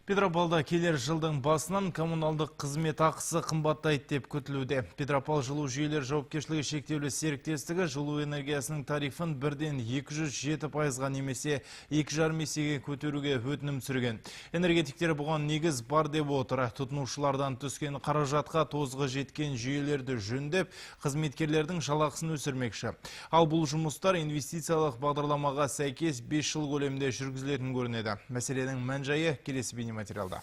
Петропавлда келер жылдың басынан коммуналдық қызмет ақысы қымбаттайды деп күтілуде. Петропавл жылу жүйелері жауапкершілігі шектеулі серіктестігі жылу энергиясының тарифін бірден 207%-ға немесе 2,5 есеге көтеруге өтінім түсірген. Энергетиктер бұған негіз бар деп отыр. Тұтынушылардан түскен қаражатқа тозығы жеткен жүйелерді жөндеп, қызметкерлердің жалақысын өсірмекші. Ал бұл жұмыстар инвестициялық бағдарламаға сәйкес 5 жыл көлемінде жүргізілетін көрінеді. Мәселенің мән-жайы келесі бейнематериалда.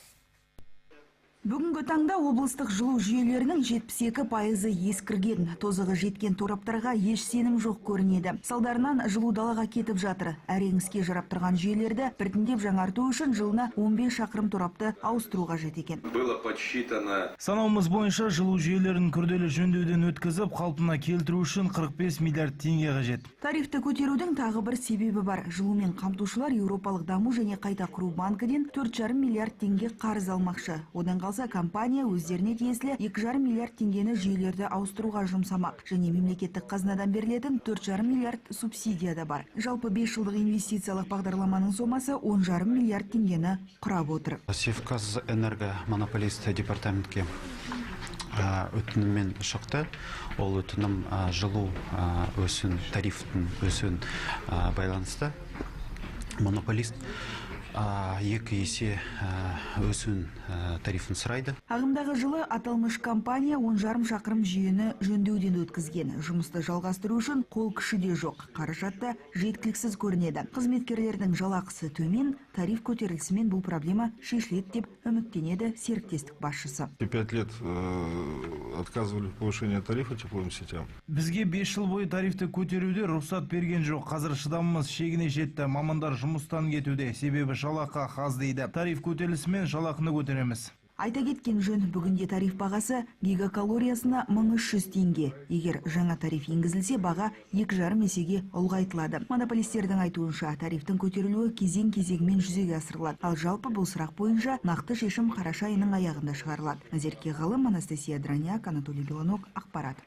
Бүгінгі таңда облыстық жылу жүйелерінің 72%-ы ескірген. Тозығы жеткен тораптарға еш сенім жоқ көрінеді. Салдарынан жылу далаға кетіп жатыр. Әрең іске жарап тұрған жүйелерді біртіндеп жаңарту үшін жылына 15 шақырым торапты ауыстыру қажет екен. Было подсчитано Санауымыз бойынша, жылу жүйелерін күрделі жөндеуден өткізіп, қалпына келтіру үшін 45 миллиард теңге қажет. Тарифті көтерудің тағы бір себебі бар. Жылумен қамтушылар Еуропалық даму және қайта құру банкіден 4,5 миллиард теңге қарыз алмақшы. Одан қалса, компания өздеріне тиесілі 2,5 миллиард теңгені жүйелерді ауыстыруға жұмсамақ. Және мемлекеттік қазынадан берілетін 4,5 миллиард субсидия да бар. Жалпы 5 жылдық инвестициялық бағдарламаның сомасы 10,5 миллиард теңгені құрап отыр. Севказэнерго монополист департаментке өтініммен шықты. Ол өтінім жылу өсін, тарифтің өсуін байланысты. Монополист 2 есе өсуін, тарифін сұрайды. Ағымдағы жылы аталмыш компания 10,5 шақырым жүйені жөндеуден өткізген. Жұмысты жалғастыру үшін қол күші де жоқ. Қаражат та жеткіліксіз көрінеді. Қызметкерлердің жалақысы төмен, тариф көтерілісімен бұл проблема шешіледі деп үміттенеді серіктестік басшысы. 5 лет отказывали в повышении тарифа тепловым сетям. Бізге 5 жыл бойы тарифті көтеруде рұқсат берген жоқ. Қазір шыдамымыз шегіне жетті. Мамандар жұмыстан кетуде. Себебі жалақы аз дейді. Тариф көтерілісімен жалақыны көтереміз. Айта кеткен жөн, бүгінде тариф бағасы гигакалориясына 1300 теңге. Егер жаңа тариф енгізілсе, баға 2,5 есеге ұлғайтылады. Монополистердің айтуынша, тарифтің көтерілуі кезең-кезеңмен жүзеге асырылады. Ал жалпы бұл сұрақ бойынша нақты шешім қараша айының аяғында шығарылады. Назерке Ғалым, Анастасия Дроняк, Анатолий Белоног, ақпарат.